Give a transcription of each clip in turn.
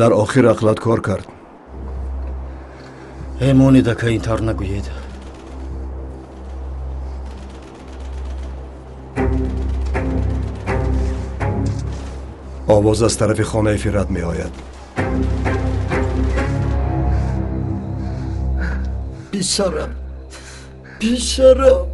Дар охир ақлат кор кард. Монед, ака, ин тавр нагӯед. Овоз аз тарафи хонаи Фират меояд. Писарам, писарам.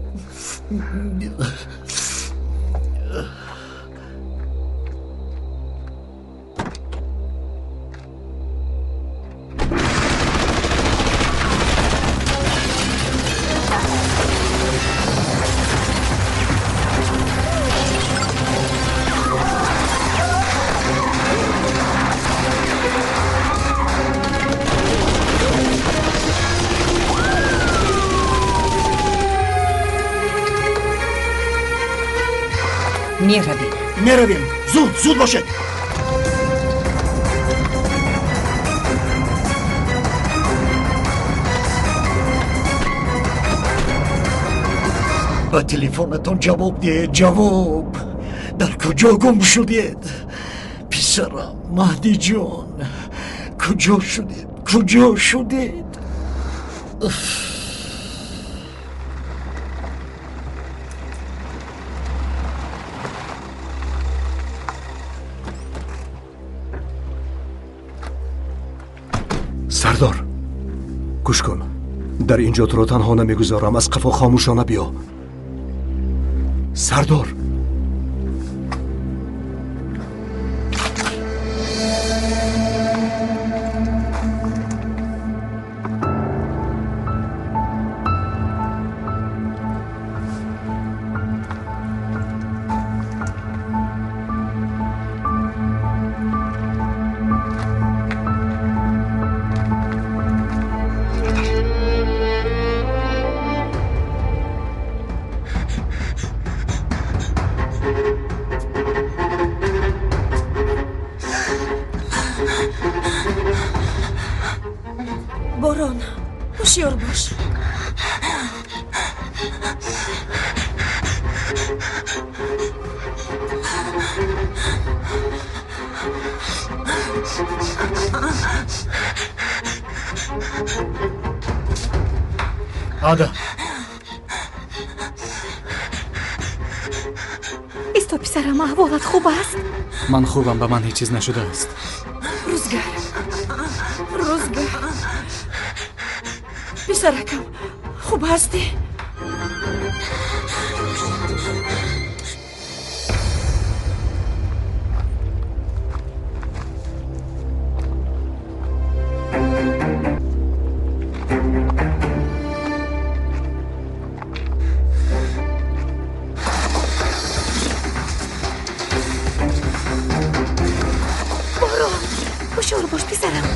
Меравем. Меравем. Зуд, зуд бошед. Ба телефонатон ҷавоб диҳед, ҷавоб. Дар куҷо гум шудед? Писарам, Маҳдиҷон, куҷо шудед? Куҷо шудед? Сардор, гӯш кун. Дар ин ҷо туро танҳо намегузорам. Аз қафо хомӯшона биё. Сардор. Борон, ҳушёр бош. Ада. Исто, писарам, аҳволат хуб аст? Ман хубам, ба ман ҳеҷ чиз нашудааст. Рӯзгар, рӯзгар. Писаракам, хуб ҳастӣ? Борон, ҳушёр бош, писарам.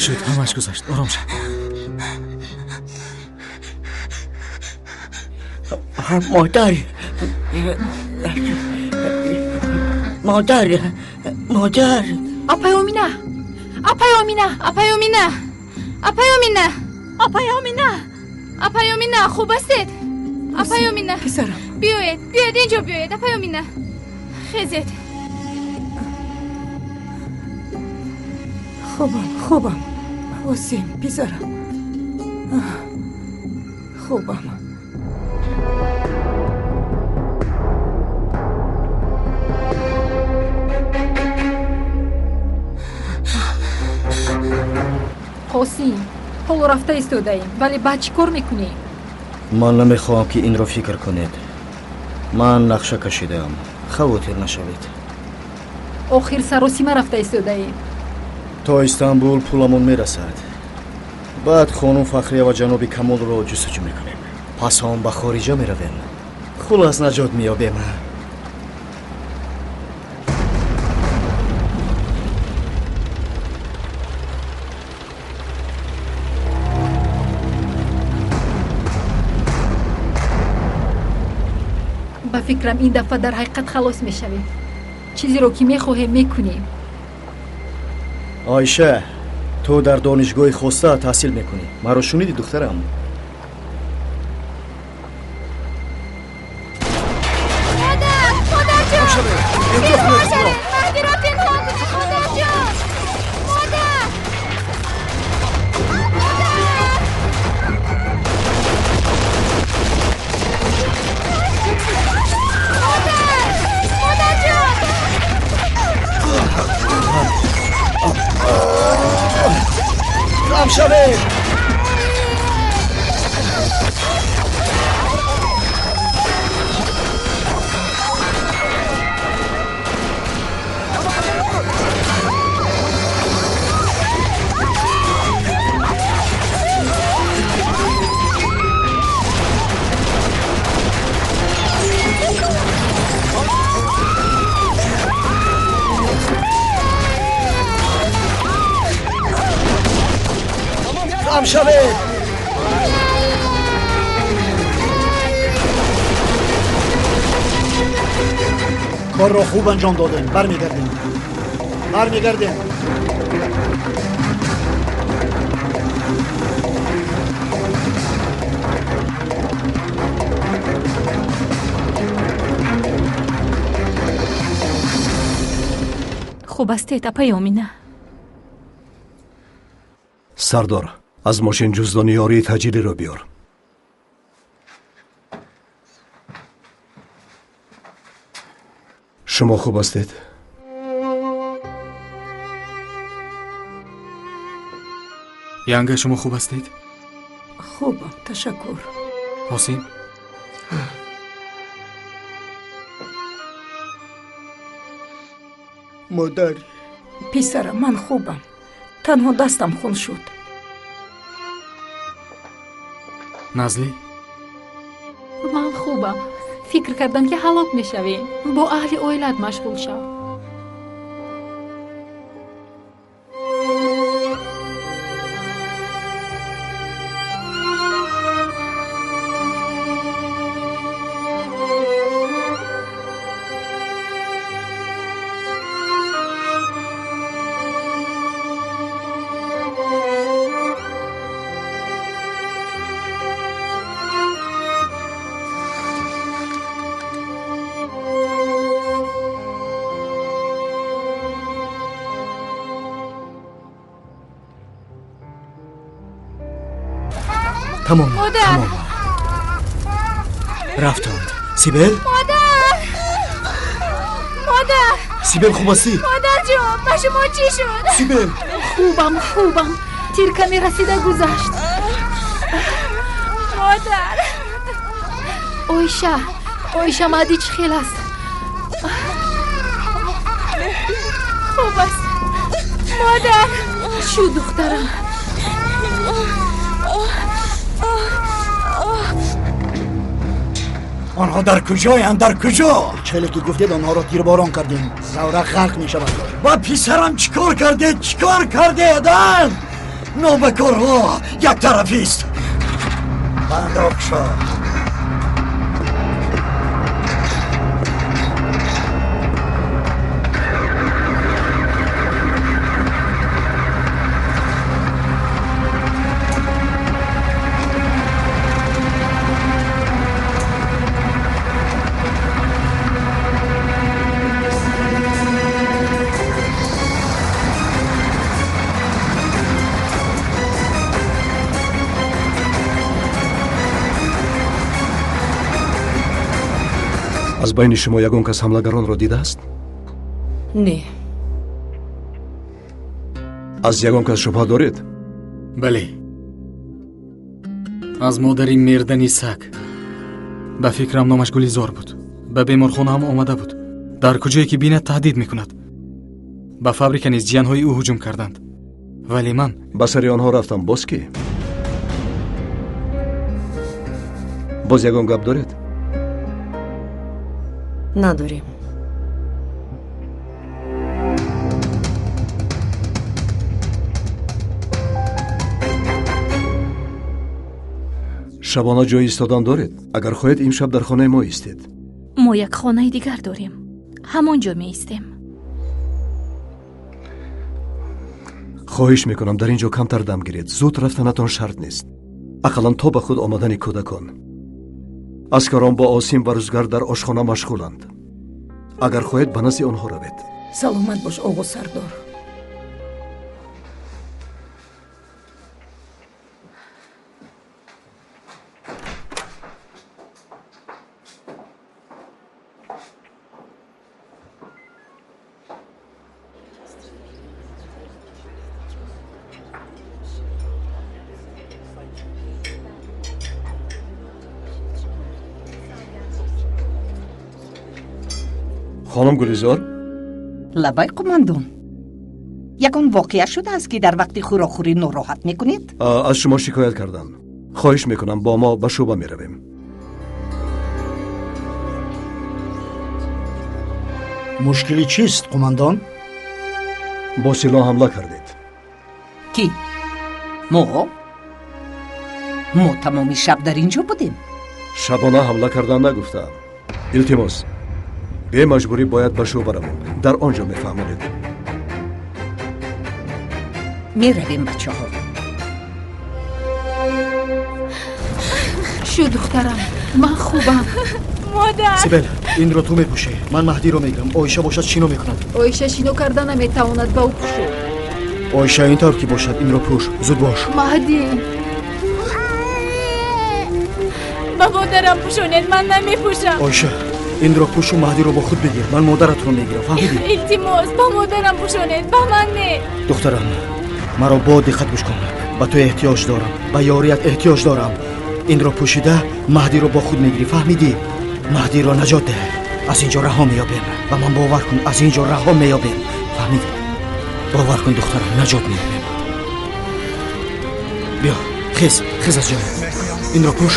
Шуд, ҳамааш гузашт. Ором шав. Модар, модар, модар. Апай Омина, апай Омина, апай Омина, апай Омина, апай Омина, апай Омина, хуб ҳастед? Апай Омина, писарам, биёед, биёед, инҷо биёед, апай Омина, хезед. Хубам, хубам, Осим, писарам, хубам. Қосим, ҳоло рафта истодаем, вале баъд чӣ кор мекунем? Ман намехоҳам, ки инро фикр кунед. Ман нақша кашидаам, хавотир нашавед. Охир саросима рафта истодаем. То Истанбул пуламон мерасад. Баъд хонум Фахрия ва ҷаноби Камолро ҷустуҷӯ мекунем. Пас он ба хориҷа меравем. Хулас наҷот меёбем. Ба фикрам, ин дафъа дар ҳақиқат халос мешавем. Чизеро ки мехоҳем, мекунем. Оиша, ту дар донишгоҳи хоста таҳсил мекунӣ. Маро шуниди, духтарам? Модар, модарҷон, пинҳон шавед, Маҳдиро пинҳон кунед, модарҷон, модар, модар. Модар, модарҷон. Рам шавед! Рам шавед! Корро хуб анҷом додем. Бармегардем, бармегардем. Хуб ҳастед, апаи Омина? Сардор, аз мошин ҷуздони ёрии таъҷилиро биёр. Шумо хуб ҳастед? Янга, шумо хуб ҳастед? Хубам, ташаккур. Ҳосим? Модар. Писарам, ман хубам. Танҳо дастам хун шуд. Назлӣ? Ман хубам. Фикр кардам, ки ҳалок мешавем. Бо аҳли оилат машғул шав. Тамом. Модар. Тамом. Рафтанд. Сибел? Модар, модар. Сибел, хуб ҳастӣ? Модарҷон, ба шумо чӣ шуд? Сибел. Хубам, хубам. Тир каме расида гузашт. Модар. Оиша, Оиша, Маҳди чӣ хел аст? Хуб аст, модар. Шуд, духтарам. Онҳо дар куҷоянд? Дар куҷо? Челе ки гуфтед, онҳоро тирборон кардем. Заврақ ғарқ мешавад. Ба писарам чӣ кор кардед? Чӣ кор кардед? Нобакорҳо яктарафист. Бандро кушо. Аз байни шумо ягон кас ҳамлагаронро дидааст? Не. Аз ягон кас шубҳа доред? Бале, аз модари мердани саг. Ба фикрам, номаш Гулизор буд. Ба беморхона ҳам омада буд. Дар куҷое ки бинад таҳдид мекунад. Ба фабрика низ ҷиянҳои ӯ ҳуҷум карданд. Вале ман ба сари онҳо рафтам. Боз ки? Боз ягон гап доред? Надорем. Шабона ҷои истодан доред? Агар хоҳед имшаб дар хонаи мо истед. Мо як хонаи дигар дорем. Ҳамон ҷо меистем. Хоҳиш мекунам дар ин ҷо камтар дам гиред. Зуд рафтанатон шарт нест. Ақаллан то ба худ омадани кӯдакон. Аскарон бо Осим ва Рӯзгар дар ошхона машғуланд. Агар хоҳед ба назди онҳо равед. Саломат бош, оғо сардор. Хонум Гулизор? Лабай, қумандон. Ягон воқеа шудааст, ки дар вақти хӯрокхӯрӣ нороҳат мекунед? Аз шумо шикоят кардам. Хоҳиш мекунам, бо мо ба шӯъба меравем. Мушкили чист, қумандон? Бо силоҳ ҳамла кардед. Кӣ? Мо? Мо тамоми шаб дар ин ҷо будем. Шабона ҳамла кардан нагуфтаам. Илтимос, бемаҷбурӣ бояд ба шӯъба равем. Дар он ҷо мефаҳмонед. Меравем, бачаҳо. Шу духтарам, ман хубам. Модар! Сибел, инро ту мепӯшӣ. Ман Маҳдиро мегирам. Оиша бошад шино мекунад. Оиша шино карда наметавонад, ба ӯ пӯшу. Оиша, ин тавр ки бошад, инро пӯш. Зуд бош. Маҳдӣ! Ба модарам пӯшонед, ман намепӯшам. Оиша, инро пӯшу Маҳдиро бо худ бигир. Ман модаратро мегирам, фаҳмидӣ? Илтимос, ба модарам пӯшонед, ба ман не. Духтарам, маро бо диққат гӯш кун. Ба ту эҳтиёҷ дорам, ба ёрият эҳтиёҷ дорам. Инро пӯшида Маҳдиро бо худ мегирӣ, фаҳмидӣ? Маҳдиро наҷот деҳ. Аз ин ҷо раҳо меёбем. Ба ман бовар кун, аз ин ҷо раҳо меёбем. Фаҳмидӣ? Бовар кун, духтарам, наҷот меёбем. Биё, хез, хез аз ҷоят. Инро пӯш.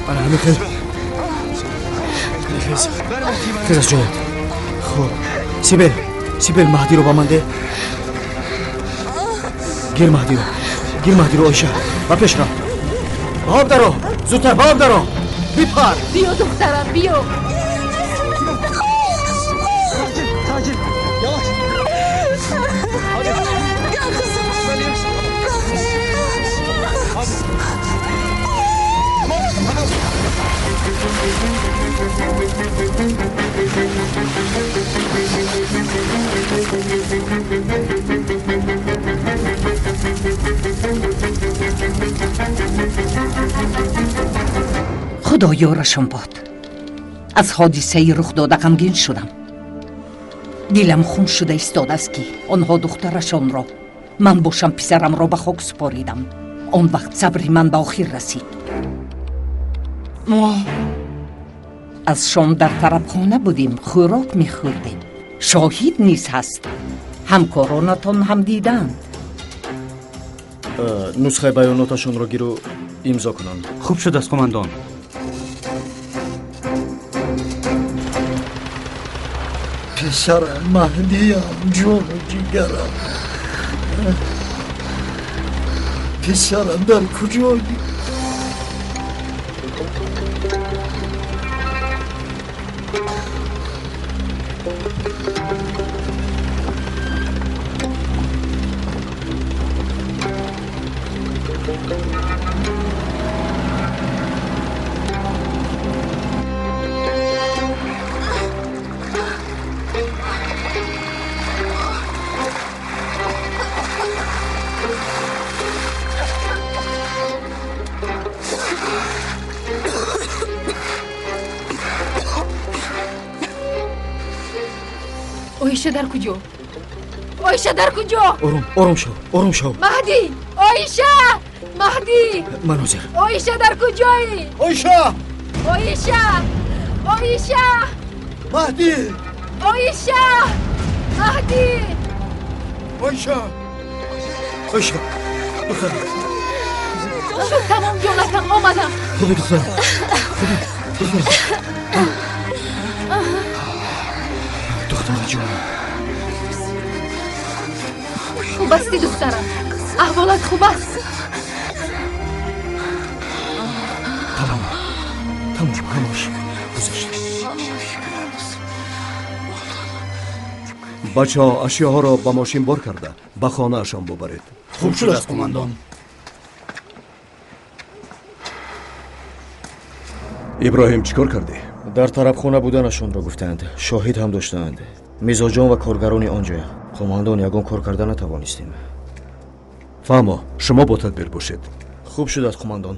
Ана ҳамин хел. Хез, хез аз ҷоят. Хуб, Сибел, Сибел, Маҳдиро ба ман деҳ. Гир Маҳдиро, гир Маҳдиро, Оиша. Ба пеш рав. Ба об даро, зудтар ба об даро. Бипар. Биё, духтарам, биё. Худо ёрашон бод. Аз ҳодисаи рух дода ғамгин шудам. Дилам хун шуда истодааст, ки онҳо духтарашонро, ман бошам писарамро ба хок супоридам. Он вақт сабри ман ба охир расид. Мо аз шом дар тарабхона будем, хӯрок мехӯрдем. Шоҳид низ ҳаст. Ҳамкоронатон ҳам дидаанд. Нусхаи баёноташонро гиру имзо кунанд. Хуб шудааст, қумандон. Писарам, Маҳдиям, ҷону ҷигарам. Писарам, дар куҷоӣ? Оиша дар куҷо? Оиша дар куҷо? Ором, ором шав, ором шав. Маҳдӣ! Оиша! Маҳдӣ! Ман ҳозир. Оиша дар куҷоӣ? Оиша! Оиша! Оиша! Маҳдӣ! Оиша! Маҳдӣ! Оиша! Оиша! Духтарам! Шуд тамом ҷонакам, омадам. Хубӣ духтарам? Хубӣ? Духтарам? Духтара ҷонам. Хуб астӣ духтарам? Аҳволат хуб аст? Тамом. Тамом, ҳамаш гузашт. Бачаҳо ашёҳоро ба мошин бор карда ба хонаашон бубаред. Хуб шудааст, қумандон. Иброҳим, чӣ кор кардӣ? Дар тарабхона буданашонро гуфтанд. Шоҳид ҳам доштаанд. Мизоҷон ва коргарони он ҷоя. Қумандон, ягон кор карда натавонистем. Фаҳмо, шумо бо тадбир бошед. Хуб шудааст, қумандон.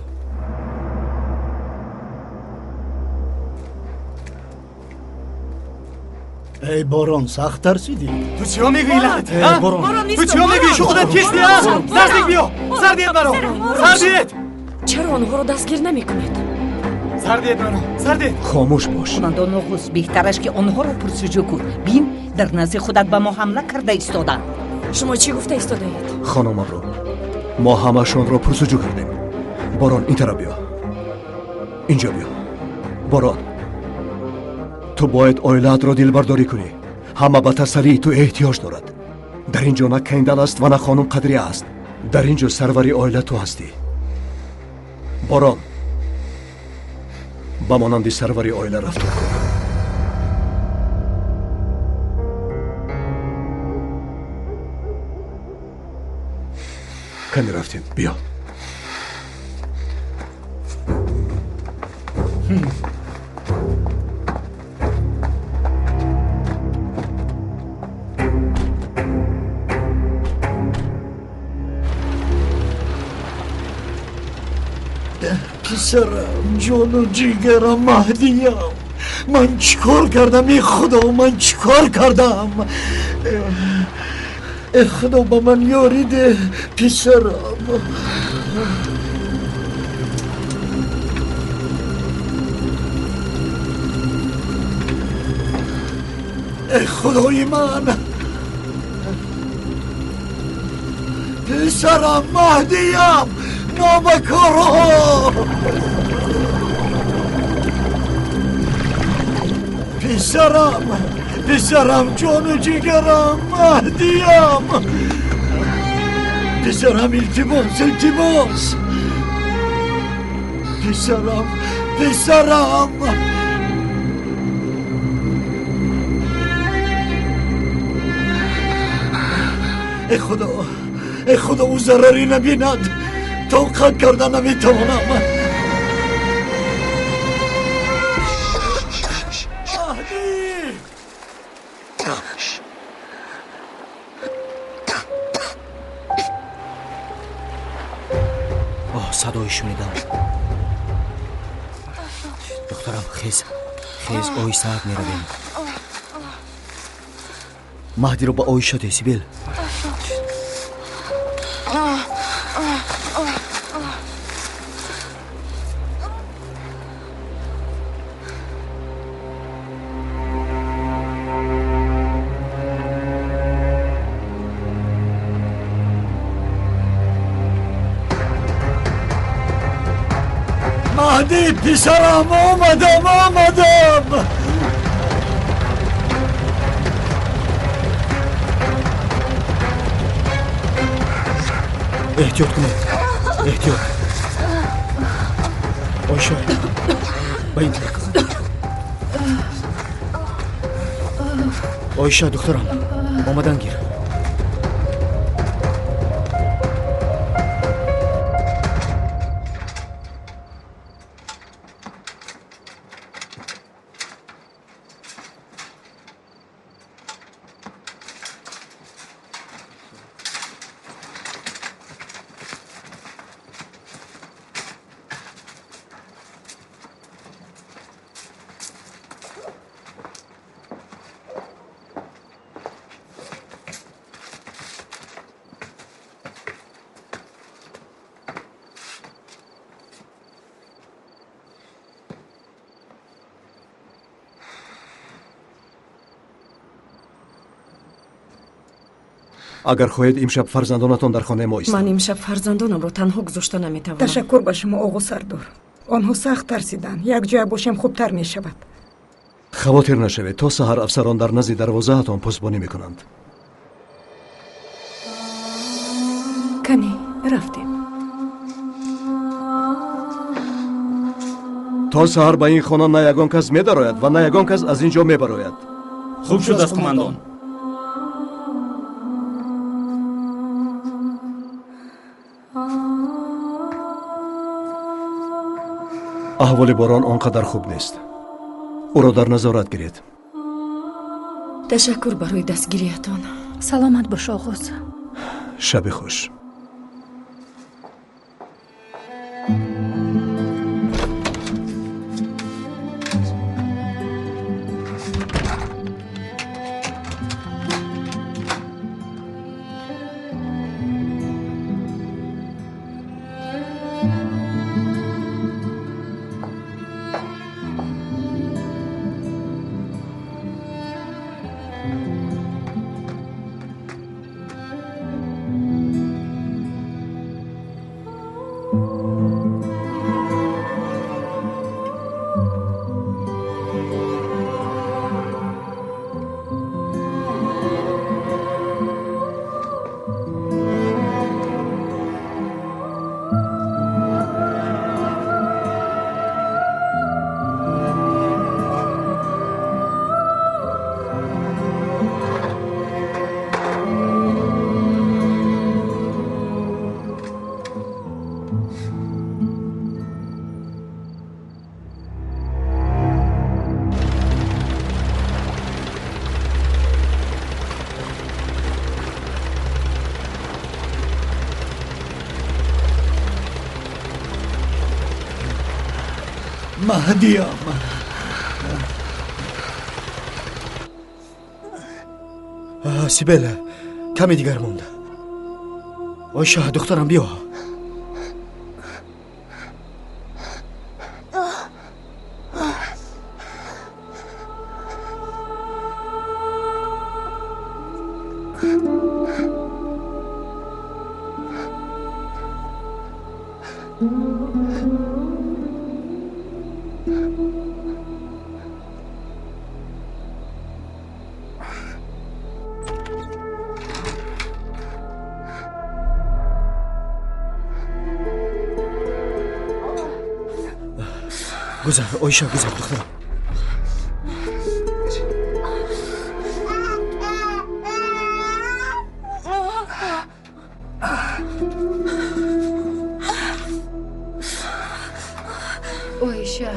Эй Борон, сахт тарсидӣ. Ту чиё мегӯӣ, лаънат? Ту чиё мегӯӣ? Шу худат кистӣ, а? Наздик биё! Сар диҳед маро! Сар диҳед! Чаро онҳоро дастгир намекунед? Сар диҳед маро! Сар диҳед! Хомӯш бош. Қумандон Оғуз, беҳтараш ки онҳоро пурсуҷӯ кун. Бин, дар назди худат ба мо ҳамла карда истоданд. Шумо чӣ гуфта истодаед? Хонум Абру, мо ҳамаашонро пурсуҷӯ кардем. Борон, ин тараф биё. Инҷо биё. Борон, ту бояд оилаатро дилбардорӣ кунӣ. Ҳама ба тасаллии ту эҳтиёҷ дорад. Дар ин ҷо на Кендал аст ва на хонум Қадрия аст. Дар ин ҷо сарвари оила ту ҳастӣ. Борон, ба монанди сарвари оила рафтор кун. Каме рафтем, биё. Писарам, ҷону ҷигарам, Маҳдиям, ман чӣ кор кардам? Э худо, ман чӣ кор кардам? Э худо, ба ман ёрӣ деҳ, писарам. Э худои ман, писарам, Маҳдиям, нобакорҳо! Писарам, писарам, ҷону ҷигарам, Маҳдиям! Писарам, илтимос, илтимос! Писарам, писарам! Э худо, э худо, ӯ зараре набинад. Тоқат карда наметавонам. Маҳдӣ! Оҳ, садое шунидам. Духтарам, хез, хез, оҳистаак меравем. Маҳдиро ба Оиша деҳ, Сибил. Маҳдӣ, писарам, омадам, омадам! Эҳтиёт кунед, эҳтиёт. Оиша, ба ин тараф. Оиша, духтарам, омадан гир. Агар хоҳед имшаб фарзандонатон дар хонаи мо истанд. Ман имшаб фарзандонамро танҳо гузошта наметавонам. Ташаккур ба шумо, оғо сардор. Онҳо сахт тарсиданд. Якҷоя бошем хубтар мешавад. Хавотир нашавед, то саҳар афсарон дар назди дарвозаатон посбонӣ мекунанд. Кани, рафтем. То саҳар ба ин хона на ягон кас медарояд ва на ягон кас аз ин ҷо мебарояд. Хуб шудааст, қумандон. Аҳволи Борон он қадар хуб нест. Ӯро дар назорат гиред. Ташаккур барои дастгириятон. Саломат бош, оғоз. Шаби хуш. Маҳдиям. Сибел, каме дигар монд. Оиша, духтарам, биё. Гузар, Оиша, гузар, духтарам. Оиша.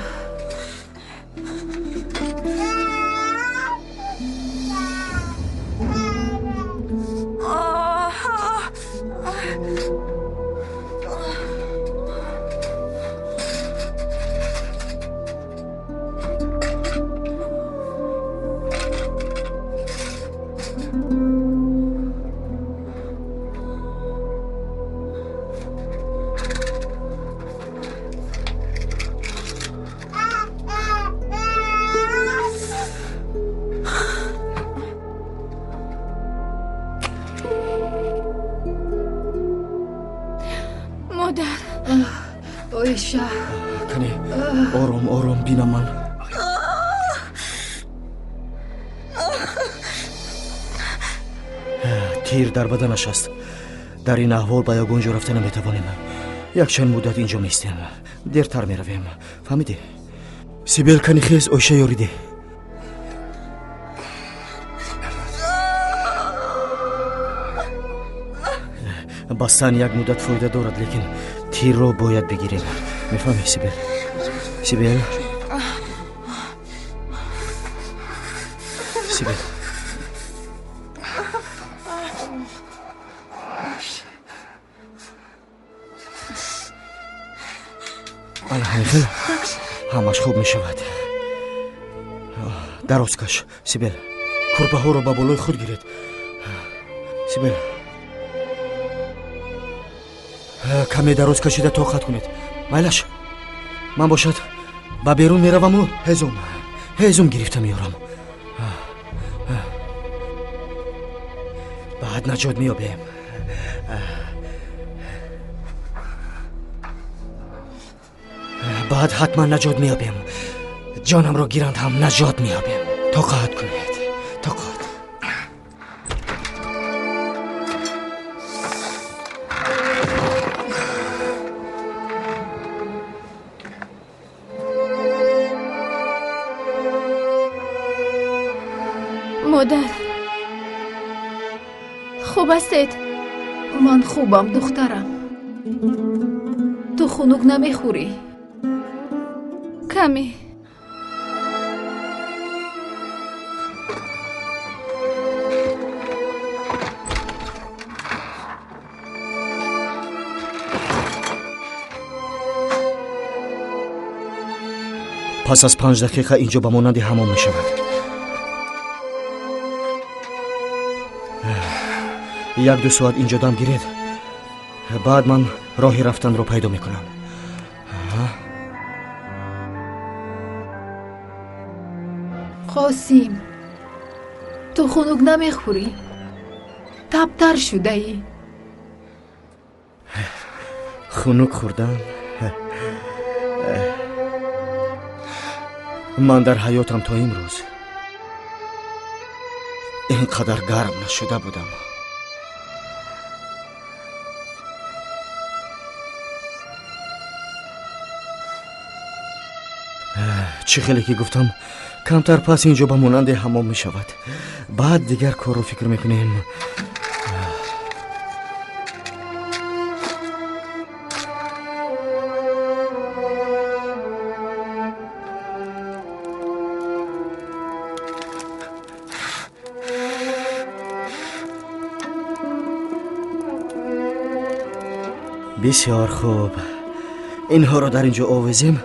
Модар. Оиша. Кане, ором, ором, бинам ман. Тир дар баданаш аст. Дар ин аҳвол ба ягон ҷо рафта наметавонем. Якчанд муддат инҷо меистем. Дертар меравем. Фаҳмидӣ? Сибел, кани хез, Оиша ёрӣ деҳ. Бастан як муддат фоида дорад, лекин тирро бояд бигирем. Мефаҳмӣ, Сибел? Сибел? Сибел. Ана ҳамин хел ҳамаш хуб мешавад. Дароз каш, Сибел. Курпаҳоро ба болои худ гиред. Сибел, каме дароз кашида тоқат кунед. Майлаш, ман бошад ба берун мераваму ҳезум гирифта меорам. Баъд наҷот меёбем. Баъд ҳатман наҷот меёбем. Ҷонамро гиранд ҳам наҷот меёбем. Тоқат кунед, тоқат. Модар, хуб ҳастед? Ман хубам, духтарам. Ту хунук намехӯрӣ? Каме. Пас аз 5 дақиқа инҷо ба монанди ҳамом мешавад. 1-2 соат инҷо дам гиред, баъд ман роҳи рафтанро пайдо мекунам. Қосим, ту хунук намехӯрӣ? Табтар шудаӣ. Хунук хӯрдан? Ман дар ҳаётам то имрӯз ин қадар гарм нашуда будам. Чӣ хеле ки гуфтам, камтар пас инҷо ба монанди ҳамом мешавад. Баъд дигар корро фикр мекунем. Бисёр хуб. Инҳоро дар инҷо овезем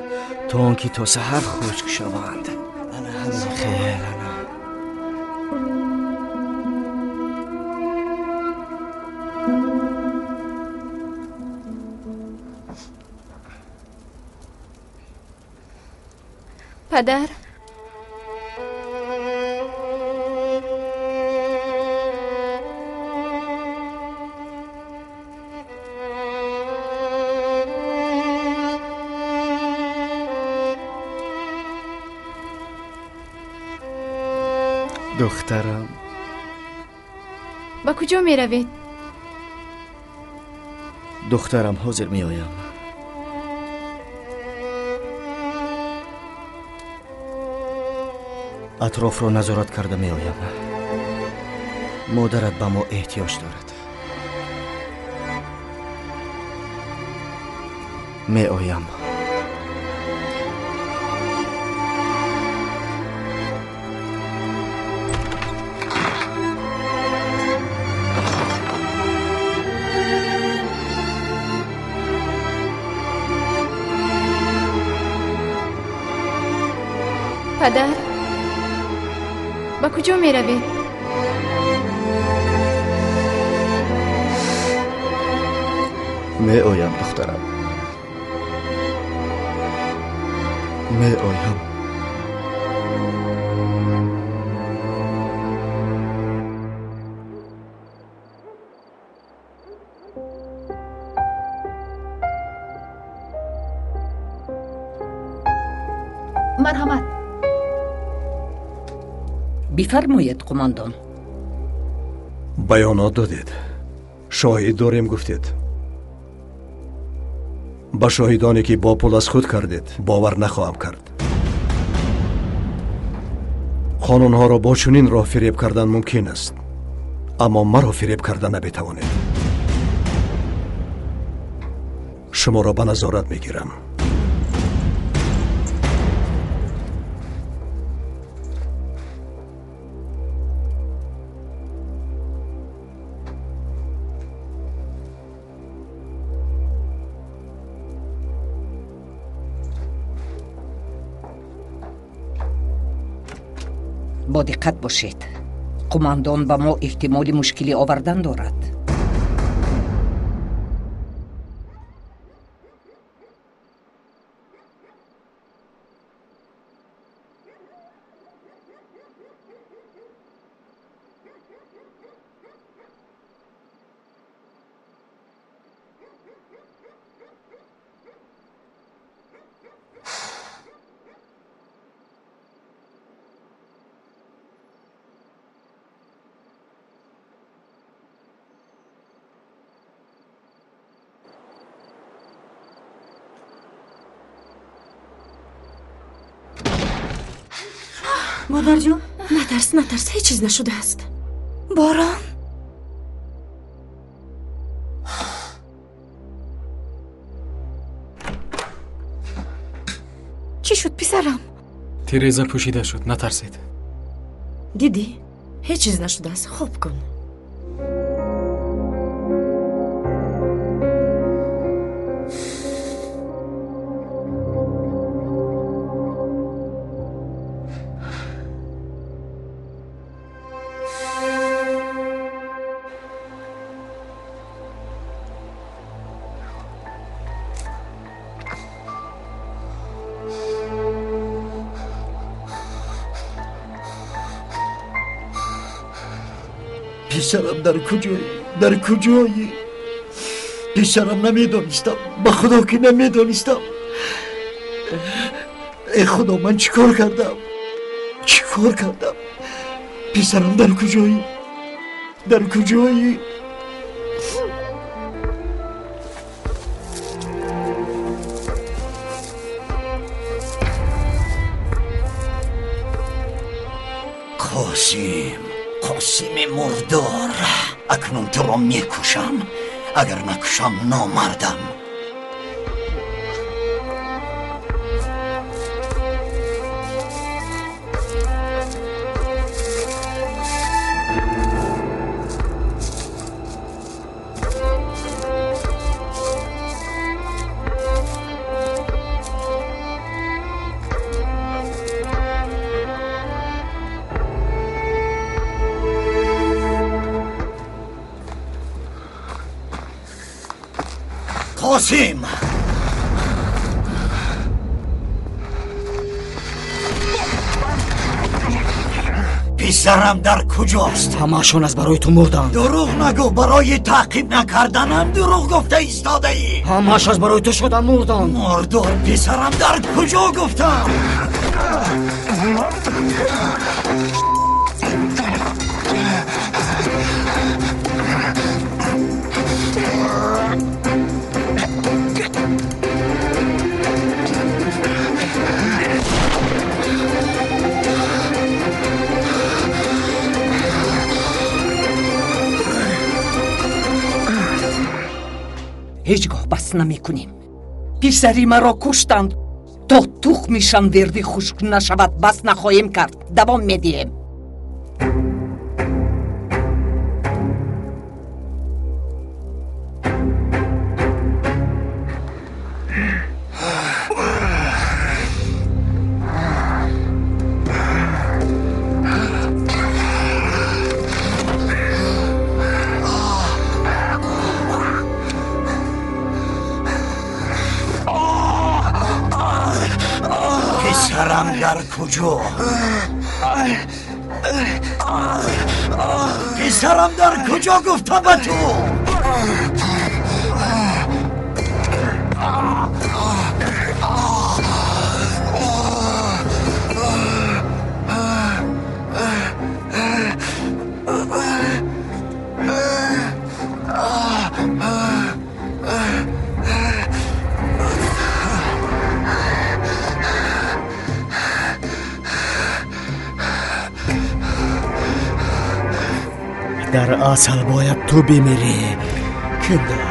то он ки то саҳар хушк шаванд. Ана ҳамин хел, ана. Падар, духтарам, ба куҷо меравед? Духтарам, ҳозир меоям. Атрофро назорат карда меоям. Модарат ба мо эҳтиёҷ дорад. Меоям. Падар, ба куҷо меравед? Меоям, духтарам. Меоям. Марҳамат. Бифармоед, қумандон. Баёнот додед. Шоҳид дорем гуфтед. Ба шоҳидоне ки бо пул аз худ кардед бовар нахоҳам кард. Қонунҳоро бо чунин роҳ фиреб кардан мумкин аст, аммо маро фиреб карда наметавонед. Шуморо ба назорат мегирам. Бо диққат бошед. Қумандон ба мо эҳтимоли мушкилӣ овардан дорад. Модарҷон, натарс, натарс, ҳеҷ чиз нашудааст. Борон. Чӣ шуд, писарам? Тиреза пӯшида шуд, натарсед. Дидӣ, ҳеҷ чиз нашудааст. Хоб кун. Писарам дар куҷоӣ? Дар куҷоӣ? Писарам, намедонистам, ба худо ки намедонистам. Э худо, ман чӣ кор кардам? Чӣ кор кардам? Писарам, дар куҷоӣ? Дар куҷоӣ? Қосим, Қосими мурдор, акнун туро мекушам. Агар накушам, номардам. Қосим! Писарам дар куҷост? Ҳамаашон аз барои ту мурданд. Дурӯғ нагӯ, барои таъқиб накарданам дурӯғ гуфта истодаӣ. Ҳамааш аз барои ту шуда мурданд. Мурдор, писарам дар куҷо гуфтам? Ҳеҷ гоҳ бас намекунем. Писари маро куштанд, то тухми шанвердӣ хушк нашавад, бас нахоҳем кард. Давом медиҳем. Писарам дар куҷо? Писарам дар куҷо гуфта ба ту? Дар асл бояд ту бимирӣ, Кендал.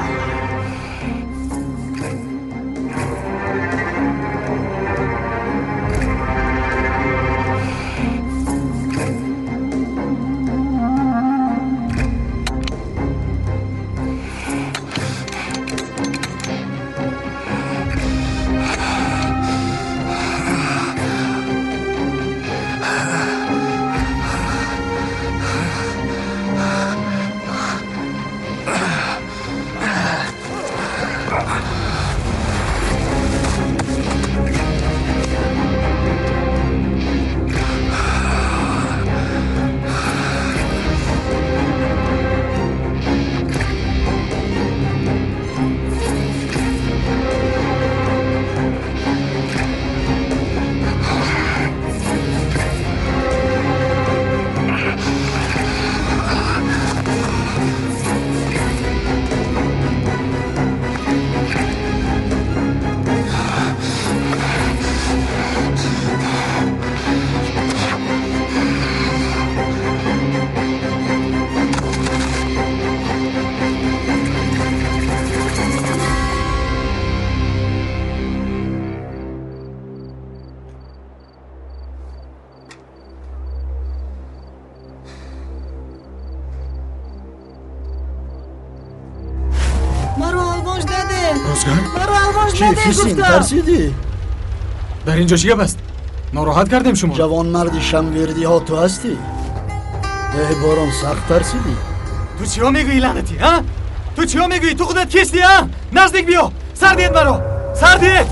надиҳед. Рӯзгар? Маро алвонҷ Чӣ, надиҳед Фисин, гуфтам. тарсидӣ? Дар инҷо чӣ гап аст? Нороҳат кардем шумо. Ҷавонмарди шамвердиҳо ту ҳастӣ? Эй Борон, сахт тарсидӣ. Ту чиҳо мегӯӣ, лаънатӣ, ҳа? Ту чиҳо мегӯӣ? Ту худат кистӣ, ҳа? Наздик биё! Сар диҳед маро! Сар диҳед!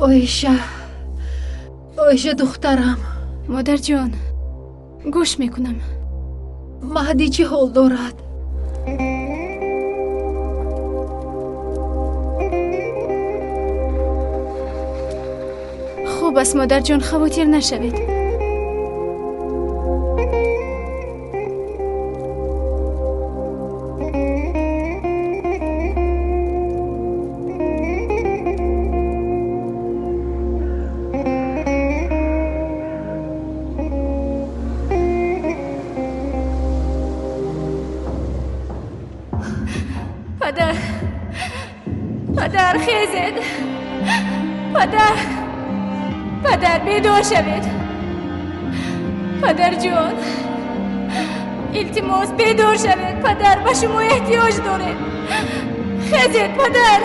Оиша, Оиша духтарам. Модарҷон, гӯш мекунам. Маҳдӣ чӣ ҳол дорад? Хуб аст, модарҷон, хавотир нашавед. Падар, падар, хезед. Падар, падар, бедор шавед. Падарҷон, илтимос, бедор шавед. Падар, ба шумо эҳтиёҷ дорем. Хезед, падар.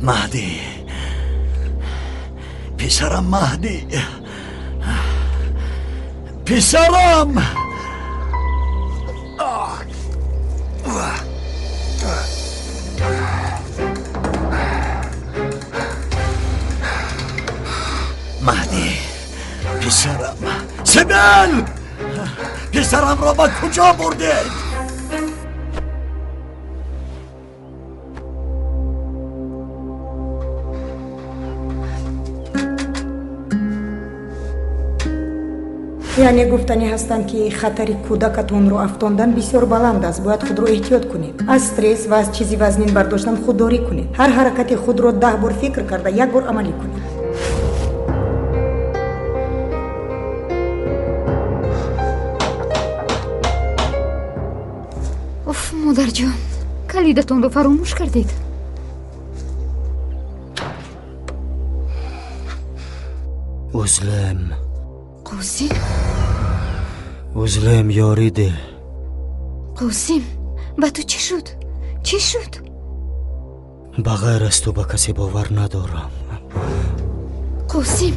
Маҳдӣ, писарам, Маҳдӣ, писарам. Маҳдӣ, писарам. Сибил, писарамро ба куҷо бурдед? Яъне гуфтанӣ ҳастанд, ки хатари кӯдакатонро афтондан бисёр баланд аст. Бояд худро эҳтиёт кунед. Аз стресс ва аз чизи вазнин бардоштан худдорӣ кунед. Ҳар ҳаракати худро 10 бор фикр карда, як бор амалӣ кунед. Уф, модарҷон, калидатонро фаромӯш кардед. Узлем. Қосим. Узлем, ёрӣ деҳ. Қосим, ба ту чӣ шуд? Чӣ шуд? Ба ғайр аз ту ба касе бовар надорам. Қосим.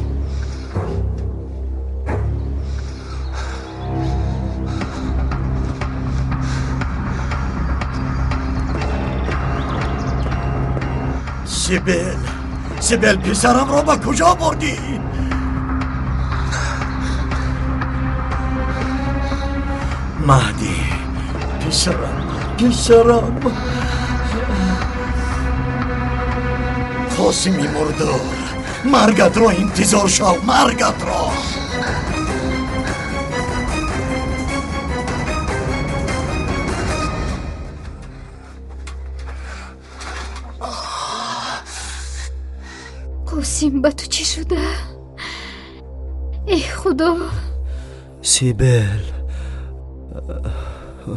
Сибел, Сибел, писарамро ба куҷо бурдӣ? Маҳдӣ, писарам, писарам. Қосими мурдор, маргатро интизор шав, маргатро. Қосим, ба ту чӣ шуда? Эй Худо! Сибел,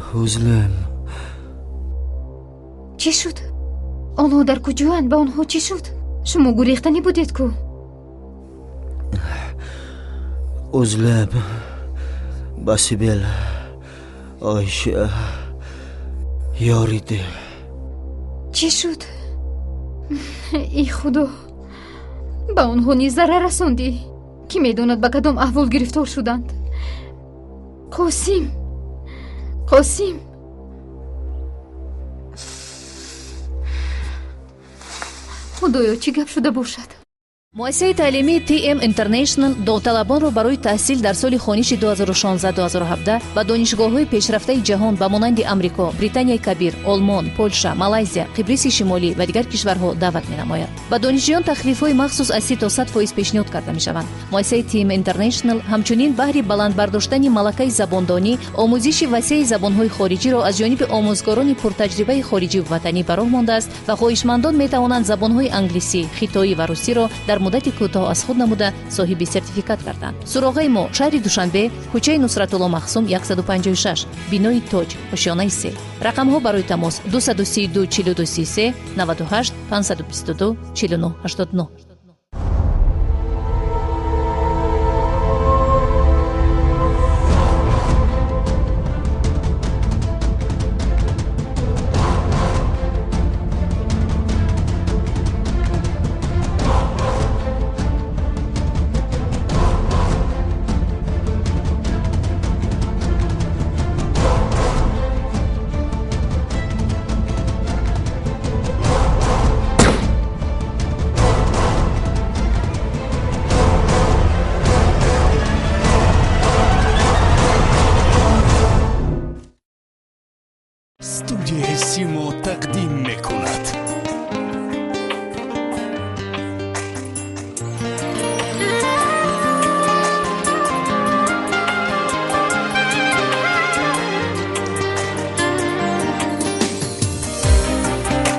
ҳузлем. Чӣ шуд? Онҳо дар куҷоянд? Ба онҳо чӣ шуд? Шумо гурехтанӣ будед ку? Узлем, ба Сибел Оиша ёрӣ деҳ. Чӣ шуд? Эй Худо! Ба онҳо низ зарар расондӣ. Кӣ медонад, ба кадом аҳвол гирифтор шуданд? Қосим, Қосим. Худоё, чӣ гап шуда бошад? Муассисаи таълимии TM International довталабонро барои таҳсил дар соли хониши 2016-2017 ба донишгоҳҳои пешрафтаи ҷаҳон ба монанди Амрико, Британияи Кабир, Олмон, Полша, Малайзия, Қибриси Шимолӣ ва дигар кишварҳо даъват менамояд. Ба донишҷӯён тахфифҳои махсус аз 30 то 100% пешниҳод карда мешаванд. Муассисаи TM International ҳамчунин баҳри баланд бардоштани малакаи забондонӣ, омӯзиши васеи забонҳои хориҷиро аз ҷониби омӯзгорони пуртаҷрибаи хориҷиву ватанӣ ба роҳ мондааст ва хоҳишмандон метавонанд забонҳои англисӣ, хитоӣ ва русиро дар муддати кӯтоҳ аз худ намуда соҳиби сертификат карданд. Суроғаи мо: шаҳри Душанбе, кӯчаи Нусратулло Махсум 156, бинои Тоҷ, ошёнаи 3. Рақамҳо барои тамос: 232 42 33 98 522 49 89. Студияи Симо тақдим мекунад.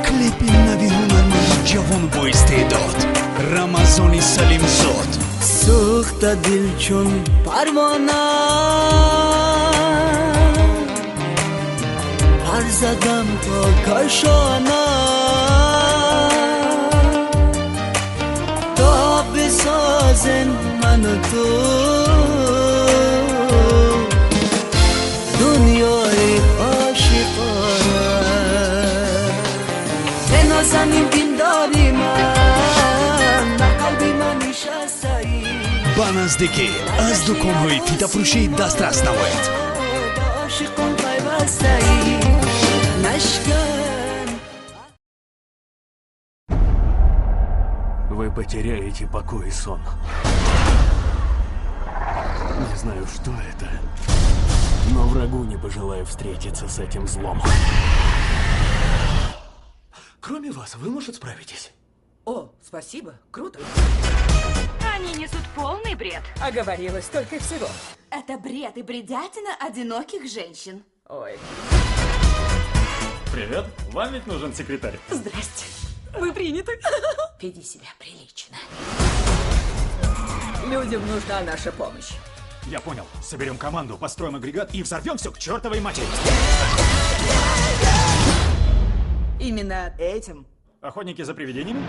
Клипи нави ҳунарманди ҷавону боистеъдод Рамазони Салимзод. Сӯхта дил чун парвона, задам то кашона, то бисозем ману ту дунёи ошиқона. Бенозанин диндори ман, ба қалби ман нишастаӣ. Ба наздикӣ аз дуконҳои фитафурӯшӣ дастрас намоед. Ошиқон пайвастаӣ. Вы потеряете покой и сон. Не знаю, что это, но врагу не пожелаю встретиться с этим злом. Кроме вас, вы, может, справитесь? О, спасибо, круто. Они несут полный бред. Оговорилась только всего. Это бред и бредятина одиноких женщин. Ой. Привет, вам ведь нужен секретарь? Здрасте, вы приняты. Веди себя прилично. Людям нужна наша помощь. Я понял. Соберем команду, построим агрегат и взорвем все к чертовой матери. Именно этим. Охотники за привидениями?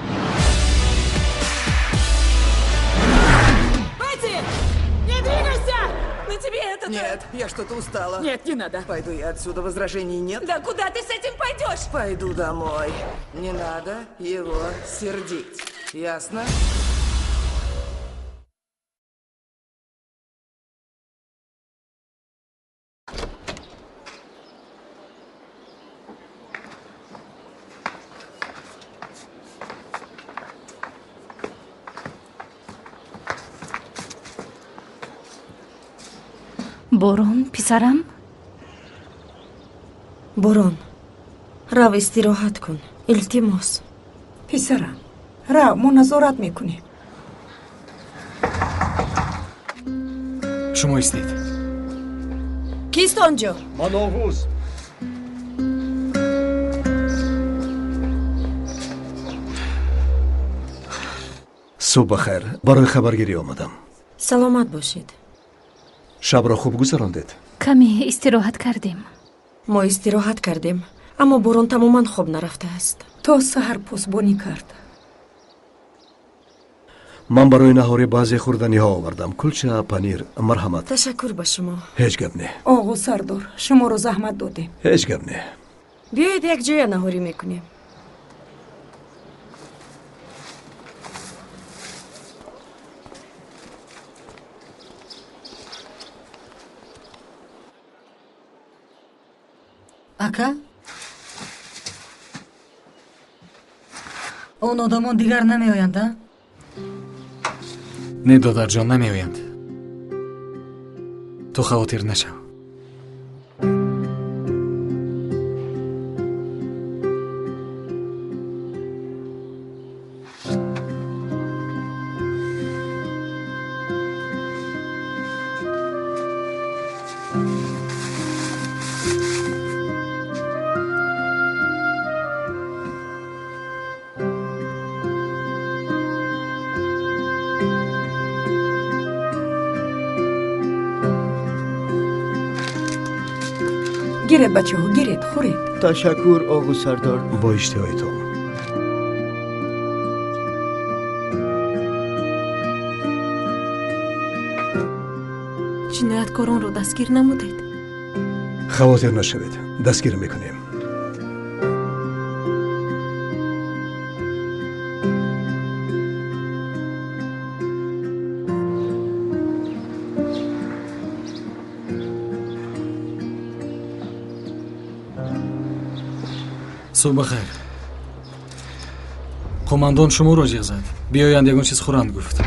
Пэти! Не двигайся! На тебе этот... Нет, я что-то устала. Нет, не надо. Пойду я отсюда, возражений нет. Да куда ты с этим пойдешь? Пойду домой. Не надо его сердить. Ясно? Борон, писарам? Борон, рав истироҳат кун, илтимос. Писарам, рав, мо назорат мекунем. Шумо истед. Кист он ҷо? Ман Оғуз. Субҳ бахайр. Барои хабаргирӣ омадам. Саломат бошед. Шабро хуб гузарондед? Каме истироҳат кардем. Мо истироҳат кардем, аммо Борон тамоман хоб нарафтааст. То саҳар посбонӣ кард. Ман барои наҳорӣ баъзе хӯрданиҳо овардам. Кулча, панир, марҳамат. Ташаккур ба шумо. Ҳеҷ гап не. Оғоз сардор, шуморо заҳмат додем. Ҳеҷ гап не. Биёед якҷоя наҳорӣ мекунем. Ака, он одамон дигар намеоянд, а? Не, додарҷон, намеоянд. Ту хавотир нашав. Гиред, бачаҳо, гиред, хӯред. Ташаккур, оғу сардор. Бо иштиҳоитон. Ҷинояткоронро дастгир намудед? Хавотир нашавед, дастгир мекунем. Субҳ бахайр. Қумандон шуморо ҷиғ зад. Биёянд ягон чиз хӯранд гуфт.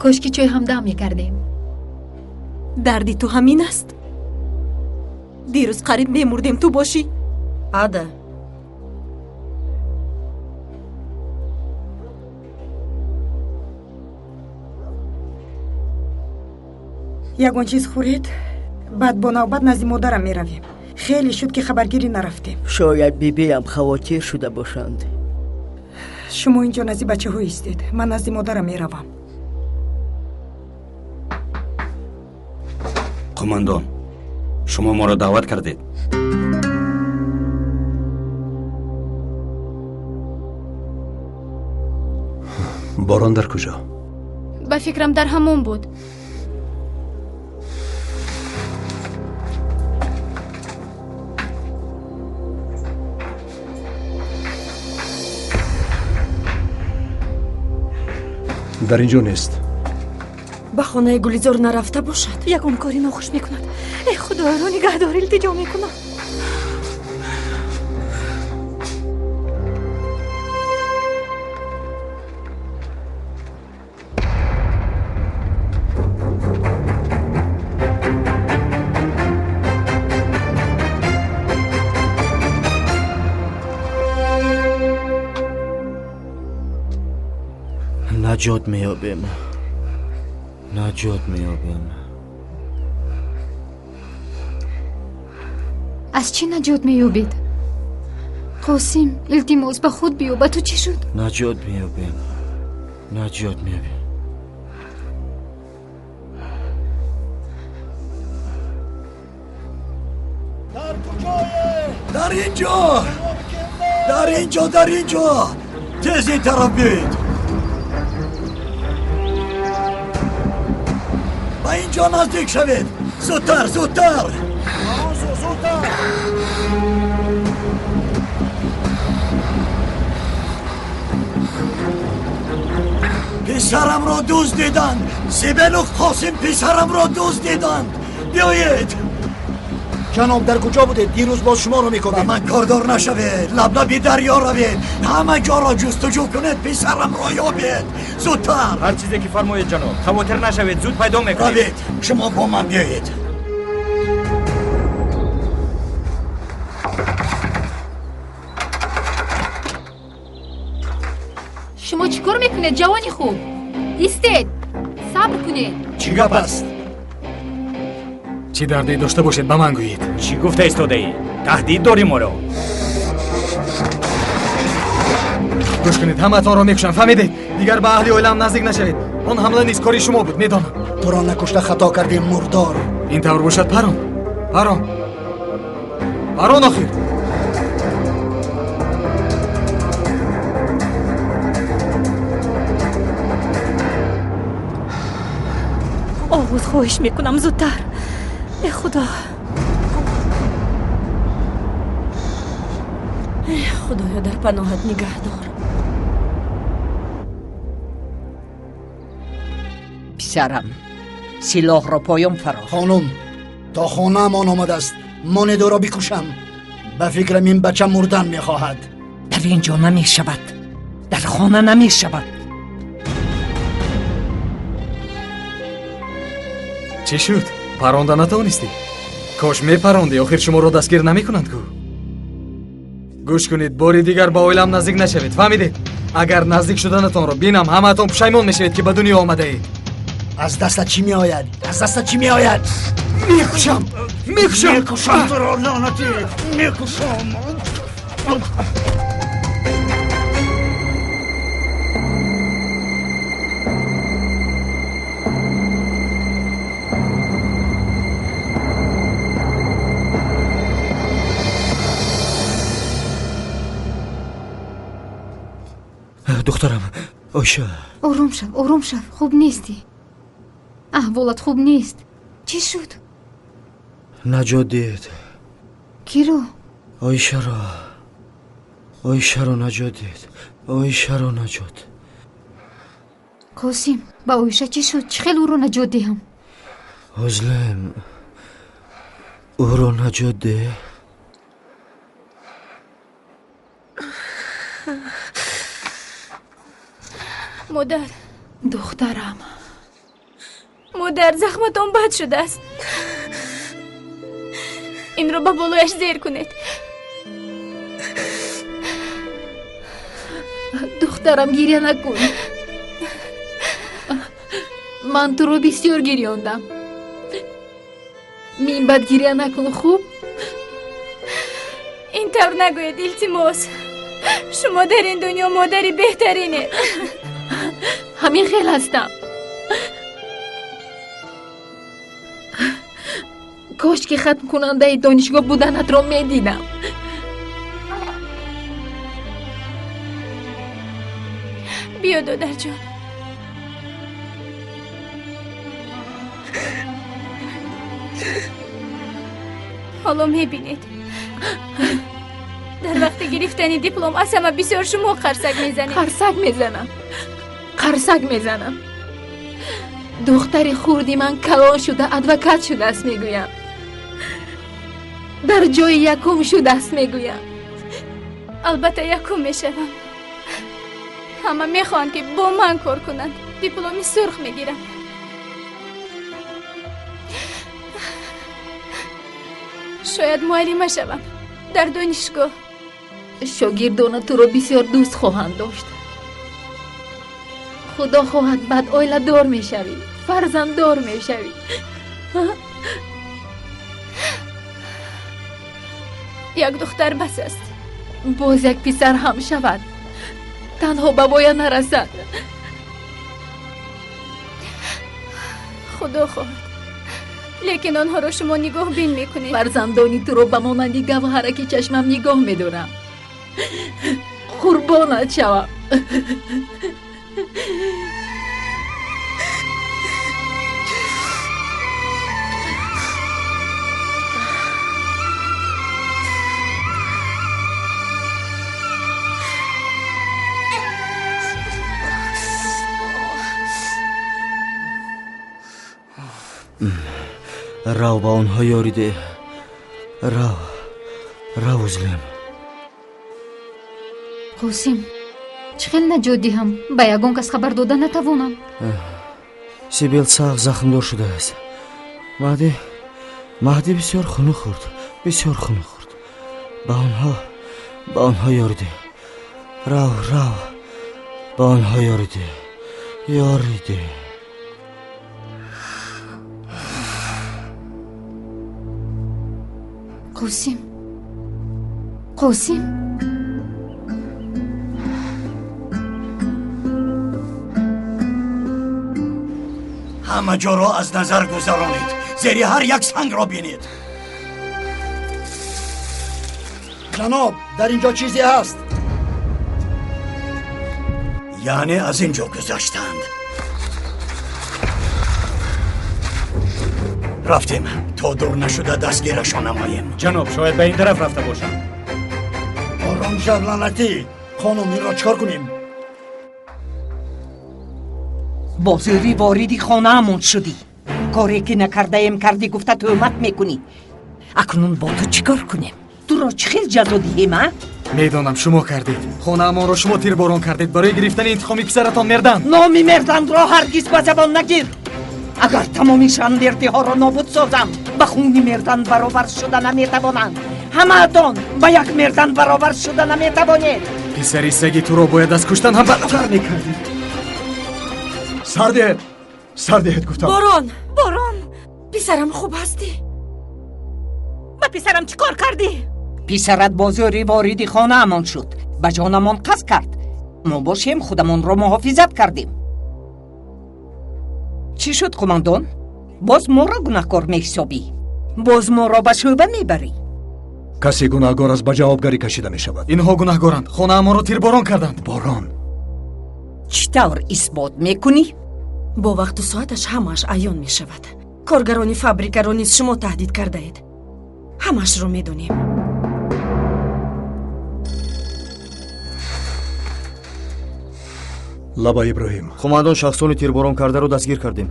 Кошки чой ҳам дам мекардем. Дарди ту ҳамин аст? Дирӯз қариб мемурдем, ту бошӣ. Ада, ягон чиз хӯред, баъд бо навбат назди модарам меравем. Хеле шуд, ки хабаргирӣ нарафтем. Шояд бибиам хавотир шуда бошанд. Шумо инҷо назди бачаҳо истед, ман назди модарам меравам. Қумандон, шумо моро даъват кардед. Борон дар куҷо? Ба фикрам, дар ҳамон буд. Дар ин ҷо нест. Ба хонаи Гулизор нарафта бошад? Ягон кори нохуш мекунад. Э, Худоро нигаҳдор, илтиҷо мекунам. Наҷот меёбем, наҷот меёбем. Аз чӣ наҷот меёбед? Қосим, илтимос, ба худ биё, ба ту чӣ шуд? Наҷот меёбем, наҷот меёбем. Дар куҷое? Дар ин ҷо, дар ин ҷо, дар ин ҷо! Тез ин тараф биёед. Ба ин ҷо наздик шавед. Зудтар, зудтар, зудтар. Писарамро дуздиданд. Сибелу Қосим писарамро дуздиданд. Биёед. Ҷаноб, дар куҷо будед? Дирӯз боз шуморо мекобем. Ба ман кордор нашавед, лаблаби дарё равед, ҳама ҷоро ҷустуҷӯ кунед, писарамро ёбед. Зудтар. Ҳар чизе ки фармоед, ҷаноб. Хавотир нашавед, зуд пайдо мекунем. Равед, шумо бо ман биёед. Шумо чӣ кор мекунед, ҷавони хуб? Истед, сабр кунед. Чӣ гап аст? Чӣ дарде дошта бошед, ба ман гӯед. Чӣ гуфта истодаӣ? Таҳдид дорӣ моро? Гӯш кунед, ҳамаатонро мекушам, фаҳмидед? Дигар ба аҳли оилаам наздик нашавед. Он ҳамла низ кори шумо буд, медонам. Туро накушта хато кардем, мурдор. Ин тавр бошад, парон, парон, парон. Охир оғуз, хоҳиш мекунам, зудтар. Э худо, э худоё, дар паноҳат нигаҳ дор. Писарам, силоҳро поён фаро. Хонум, то хонаамон омадааст, монед ӯро бикушам. Ба фикрам, ин бача мурдан мехоҳад. Дар ин ҷо намешавад, дар хона намешавад. Чӣ шуд? Паронда натавонистӣ? Кош мепарондӣ, охир шуморо дастгир намекунанд ку. Гӯш кунед, бори дигар ба оилам наздик нашавед, фаҳмидед? Агар наздик шуданатонро бинам, ҳамаатон пушаймон мешавед, ки ба дунё омадаед. Аз дастат чӣ меояд? Аз дастат чӣ меояд? Мекушам, мекушам, мекушам туро, лаънатӣ, мекушам. Духтарам Оиша. Ором шав, ором шав, хуб нестӣ. Аҳволат хуб нест. Чӣ шуд? Наҷот диҳед. Киро? Оишаро. Оишаро наҷот диҳед. Оишаро наҷот. Қосим, ба Оиша чӣ шуд? Чӣ хел ӯро наҷот диҳам? Озлем, ӯро наҷот деҳ. Модар. Духтарам. Модар, захматон бад шудааст. Инро ба болояш зер кунед. Духтарам, гиря накун. Ман туро бисёр гирёндам. Минбаъд гиря накун, хуб? Ин тавр нагӯед, илтимос. Шумо дар ин дунё модари беҳтаринед. Ҳамин хел ҳастам. Кош ки хатмкунандаи донишгоҳ буданатро медидам. Биё, додарҷон. Ҳоло мебинед. Дар вақти гирифтани диплом аз ҳама бисёр шумо қарсак мезанед. Қарсак мезанам, қарсак мезанам. Духтари хурди ман калон шуда адвокат шудааст, мегӯям. Дар ҷои якум шудааст, мегӯям. Албатта якум мешавам. Ҳама мехоҳанд, ки бо ман кор кунанд. Дипломи сурх мегирам. Шояд муаллима шавам дар донишгоҳ. Шогирдона туро бисёр дӯст хоҳанд дошт. Худо хоҳад, баъд оиладор мешавӣ, фарзанддор мешавӣ. Як духтар бас аст. Боз як писар ҳам шавад, танҳо ба воя нарасад. Худо хоҳад, лекин онҳоро шумо нигоҳбин мекунед. Фарзандони туро ба монанди гавҳараки чашмам нигоҳ медорам. Қурбонат шавам. Рав, ба онҳо ёрӣ деҳ. Рав, рав, Узлем. Қосим, чӣ хел наҷот диҳам? Ба ягон кас хабар дода натавонам. Сибил сахт захмдор шудааст. Маҳдӣ, Маҳдӣ бисёр хунук хӯрд, бисёр хунук хӯрд. Ба онҳо, ба онҳо ёрӣ деҳ. Рав, рав, ба онҳо ёрӣ деҳ, ёрӣ деҳ. Қосим, Қосим. Ҳама ҷоро аз назар гузаронед, зери ҳар як сангро бинед. Ҷаноб, дар ин ҷо чизе ҳаст. Яъне аз ин ҷо гузаштанд. Рафтем, то дур нашуда дастгирашон намоем. Ҷаноб, шояд ба ин тараф рафта бошанд. Ором шав, лаънатӣ. Хонум, инро чикор кунем? Бо зӯрӣ вориди хонаамон шудӣ. Коре ки накардаем кардӣ гуфта тӯҳмат мекунӣ. Акнун бо ту чӣ кор кунем? Туро чӣ хел ҷазо диҳем, а? Медонам, шумо кардед. Хонаамонро шумо тирборон кардед барои гирифтани интиқоми писаратон Мердан. Номи Мерданро ҳаргиз ба забон нагир. Агар тамоми шандердиҳоро нобуд созам, ба хуни Мердан баробар шуда наметавонанд. Ҳамаатон ба як Мердан баробар шуда наметавонед. Писари саги туро бояд аз куштан ҳам бадтар мекардед. Сар диҳед, сар диҳед гуфтам. Борон, Борон, писарам хуб ҳастӣ? Ба писарам чӣ кор кардӣ? Писарат бо зӯрӣ вориди хонаамон шуд, ба ҷонамон қасд кард. Мо бошем худамонро муҳофизат кардем. Чӣ шуд, қумандон? Боз моро гунаҳкор меҳисобӣ? Боз моро ба шӯъба мебарӣ? Касе гунаҳгор аст, ба ҷавобгарӣ кашида мешавад. Инҳо гунаҳгоранд, хонаамонро тирборон карданд. Борон, чӣ тавр исбот мекунӣ? Бо вақту соаташ ҳамааш аён мешавад. Коргарони фабрикаро низ шумо таҳдид кардаед. Ҳамаашро медонем. Лаба Иброҳим. Қумандон, шахсони тирборон кардаро дастгир кардем.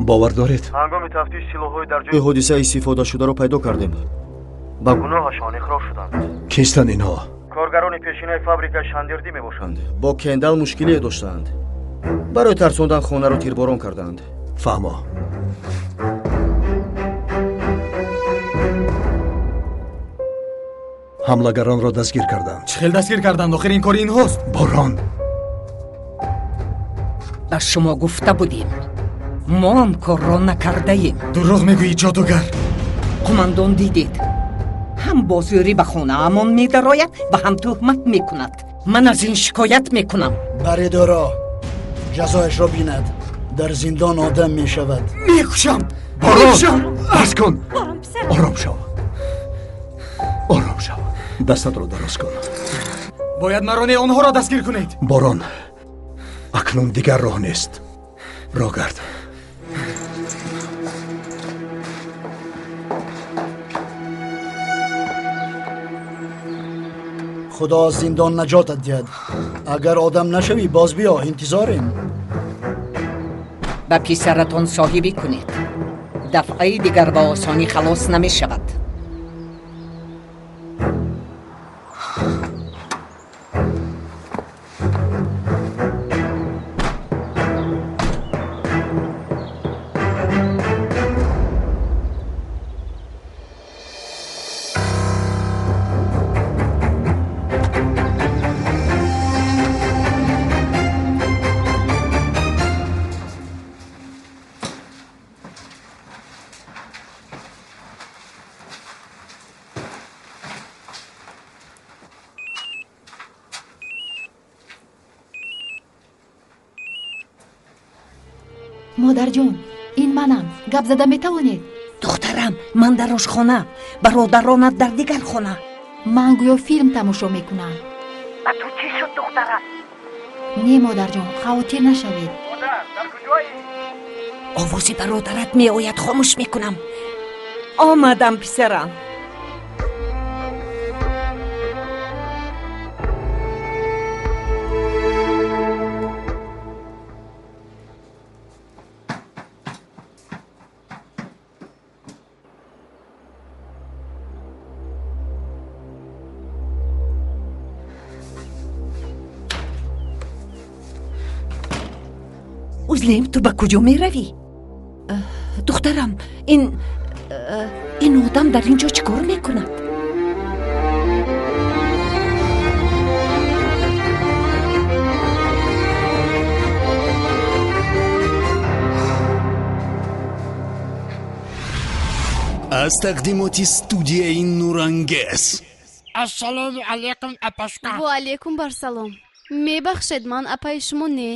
Бовар доред? Ҳангоми тафтиш силоҳҳои дар ҷои ҳодиса истифодашударо пайдо кардем. Ба гуноҳашон иқрор шуданд. Кистанд инҳо? Коргарони пешинаи фабрикаи Шандердӣ мебошанд. Бо кендал мушкилие доштаанд. Барои тарсондан хонаро тирборон карданд. Фаҳмо. Ҳамлагаронро дастгир карданд. Чӣ хел дастгир карданд? Охир ин кори инҳост. Борон, ба шумо гуфта будем, мо он корро накардаем. Дурӯғ мегӯӣ, ҷодугар. Қумандон, дидед, ҳам бо зӯрӣ ба хонаамон медарояд ва ҳам тӯҳмат мекунад. Ман аз ин шикоят мекунам. Баред ӯро, ҷазояшро бинад. Дар зиндон одам мешавад. Мекушам. Борон, бас кун. Ором шав, ором шав. Дастатро дароз кун. Бояд маро не, онҳоро дастгир кунед. Борон, акнун дигар роҳ нест. Роҳ гард. Худо аз зиндон наҷотат диҳад. Агар одам нашавӣ, боз биё, интизорем. Ба писаратон соҳибӣ кунед. Дафъаи дигар ба осонӣ халос намешавад. Модарҷон, ин манам. Гап зада метавонед? Духтарам, ман дар ошхона, бародаронат дар дигар хона. Ман гӯё филм тамошо мекунам. Ба ту чӣ шуд, духтарам? Не, модарҷон, хавотир нашавед. Модар, дар куҷоӣ? Овози бародарат меояд, хомӯш мекунам. Омадам, писарам. Узлем, ту ба куҷо меравӣ? Духтарам, ин одам дар ин ҷо чӣ кор мекунад? Аз тақдимоти студияи Нурангез. Ассалому алайкум, апашка. Ва алайкум барсалом. Мебахшед, ман апаи шумо не.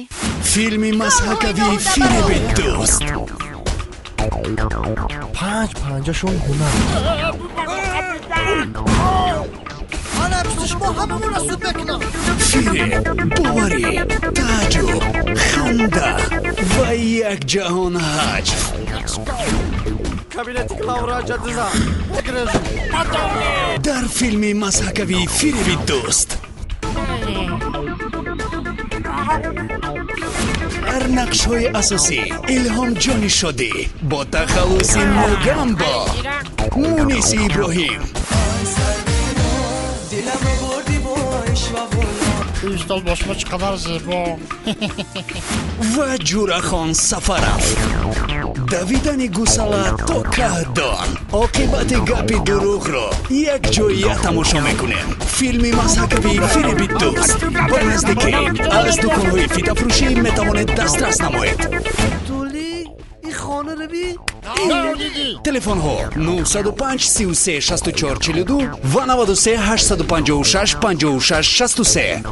Филми мазҳакавии Фиреби дӯст. Панҷ панҷашон ҳунар. Ман пишти шумо ҳамамонро суд мекунам. Фиреб, боварӣ, тааҷҷуб, ханда ва як ҷаҳон ҳаҷв. Кабинети главврача диза. Дар филми мазҳакавии Фиреби дӯст. Дар нақшҳои асосӣ Илҳомҷони Шодӣ бо тахаллуси Мугамбо, Муниси Иброҳим, Устод, бо шумо чӣ қадар зебо. Ва Ҷурахон Сафаров. Давидани гусала то каҳдон, оқибати гапи дурӯғро якҷоя тамошо мекунем. Филми мазҳакавии Фиреби дӯст ба наздикӣ аз дуконҳои фитафурӯшӣ метавонед дастрас намоед. Тули ин хона рави? Телефонҳо 905 33 64 42 ва 93 856 56 63.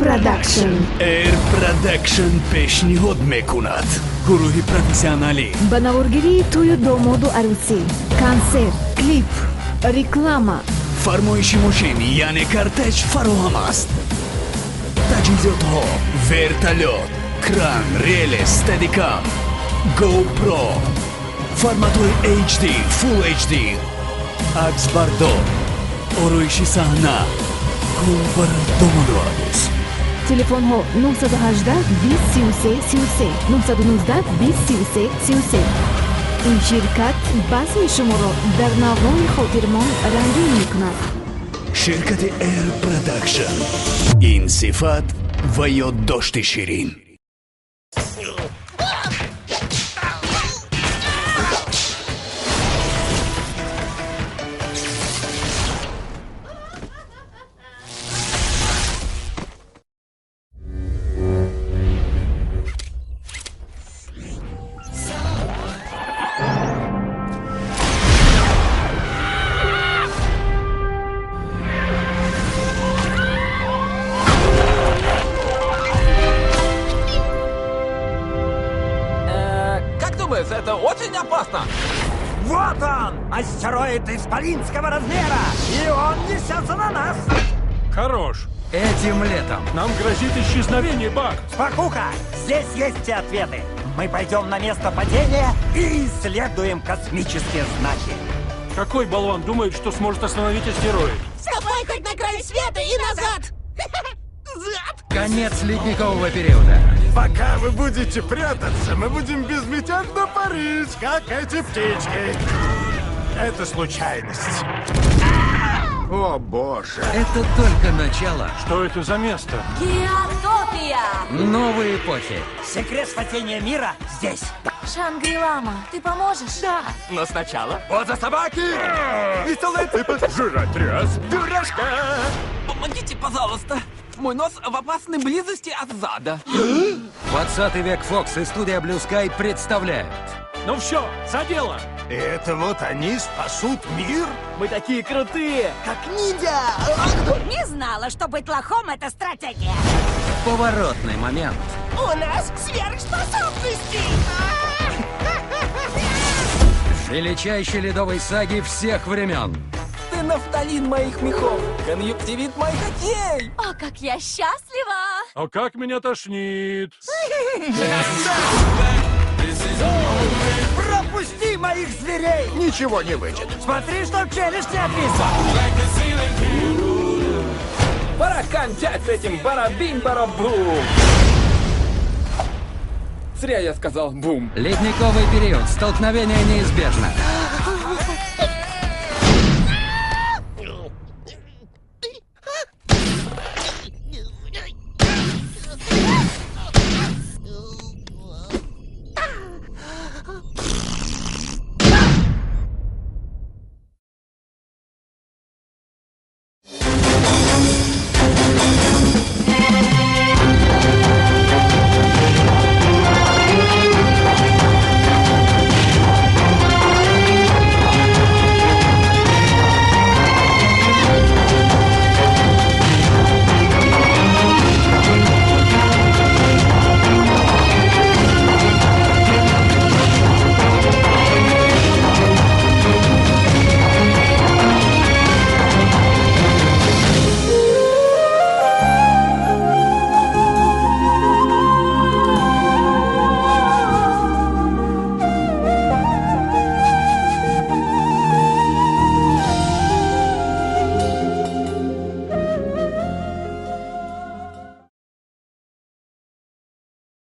Production. Air Production пешниҳод мекунад. Гурӯҳи профессионалӣ ба наворгирии тӯю домоду арӯсӣ, консерт, клип, реклама, фармоиши мошин, яъне кортеж фароҳам аст. Таҷҳизотҳо: вертолёт, кран, реле, стедикам, GoPro, форматҳои HD, Full HD, аксбардор, ороиши саҳна, гул барои домоду арӯс. Телефонҳо 918 20 33 33, 919 20 33 33. Ин ширкат базми шуморо дар навои хотирмон рангин мекунад. Ширкати Air Production. Ин сифат ва ёддошти ширин. Это очень опасно! Вот он! Астероид исполинского размера! И он несется на нас! Хорош! Этим летом нам грозит исчезновение, Бак! Спокуха! Здесь есть все ответы! Мы пойдем на место падения и исследуем космические знаки! Какой болван думает, что сможет остановить астероид? Ступай хоть на край света и назад! Зад! Конец ледникового периода. Пока вы будете прятаться, мы будем безмятежно парить, как эти птички. Это случайность. О, боже. Это только начало. Что это за место? Геотопия! Новые эпохи. Секрет спасения мира здесь. Шангрилама, ты поможешь? Да. Но сначала... Вот за собаки! Веселая цыпа, жиротряс, дурашка! Помогите, пожалуйста. Мой нос в опасной близости от зада. 20 век Фокс и студия Blue Sky представляют. Ну все, за дело! Это вот они спасут мир? Мы такие крутые! Как ниндзя! Не знала, что быть лохом — это стратегия. Поворотный момент. У нас сверхспособности! Величайшей ледовой саги всех времен. Ты нафталин моих мехов, конъюнктивит моих очей. О, как я счастлива! А как меня тошнит! Пропусти моих зверей! Ничего не выйдет. Смотри, чтоб челюсть не отвисла! Пора кончать с этим барабинь-барабум! Зря я сказал бум. Ледниковый период. Столкновение неизбежно.